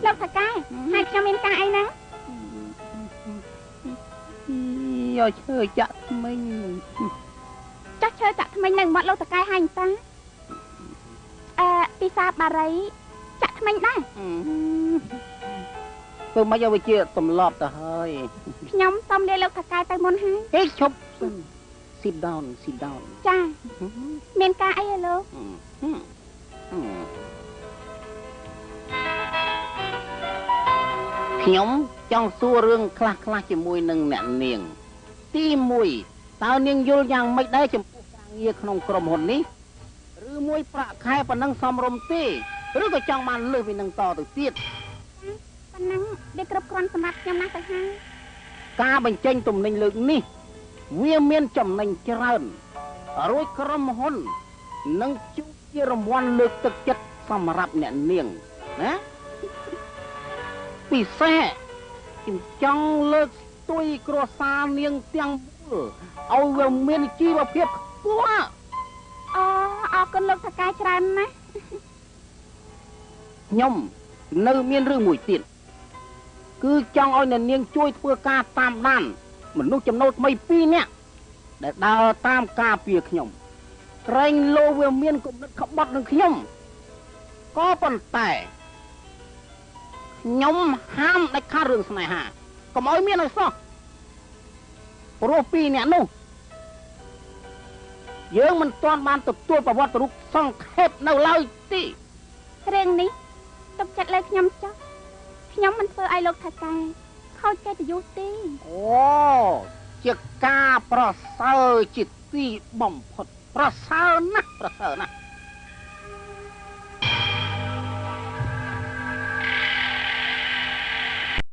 លោកថកែ ហើយខ្ញុំមានការអីហ្នឹង? យកឈើចាក់ថ្មិញ។ ចាស់ ឈើចាក់ថ្មិញនៅមាត់លោកថកែហើយតា អឺពិសាបារីចាក់ថ្មិញដែរ ធ្វើម៉េចឲ្យវាជាទម្លាប់ទៅហើយ។ ខ្ញុំសូមលាលោកថកែទៅមុនហើយ។ ហេ ឈប់ sit down, sit down។ ចា មានការអីហ៎លោក? ខ្ញុំចង់សួររឿងខ្លះខ្លះជាមួយនឹងអ្នកនាង។ ទី1 តើនាងយល់យ៉ាងម៉េចដែរចំពោះការងារក្នុងក្រុមហ៊ុននេះ? ឬមួយប្រាក់ខែប៉ុណ្ណឹងសមរម្យទេ ឬក៏ចង់បានលើសពីនឹងតទៅទៀត? ប៉ុណ្ណឹងវាគ្រប់គ្រាន់សម្រាប់ខ្ញុំណាស់ទៅហើយ។ ការបញ្ចេញទំនិញលើកនេះវាមានចំណេញច្រើន រួចក្រុមហ៊ុននឹងជួជារង្វាន់លើកទឹកចិត្តសម្រាប់អ្នកនាងណា ពិសេសខ្ញុំចង់លើកស្ទួយគ្រួសារនាងទាំងមូលឲ្យវាមានជីវភាពខ្ពស់។ អូ អរគុណលោកថកែច្រើនណាស់។ ខ្ញុំនៅមានរឿងមួយទៀត គឺចង់ឲ្យអ្នកនាងជួយធ្វើការតាមដានមនុស្សចំណូលថ្មី2នាក់ដែលដើរតាមការពារខ្ញុំ ក្រែងលោវាមានគំនិតក្បត់នឹងខ្ញុំ ក៏ប៉ុន្តែខ្ញុំហាមដាច់ខាតរឿងស្នេហាកុំឲ្យមានឲ្យសោះ ព្រោះពីរអ្នកនោះយើងមិនទាន់បានទទួលប្រវត្តិរូបសង្ខេបនៅឡើយទេ។ រឿងនេះទុកចិត្តលើខ្ញុំចុះ ខ្ញុំមិនធ្វើឲ្យលោកថកែខូចកិត្តិយសទេ។ អូ ជាការប្រសើរជាទីបំផុត ប្រសើរណាស់ ប្រសើរណាស់។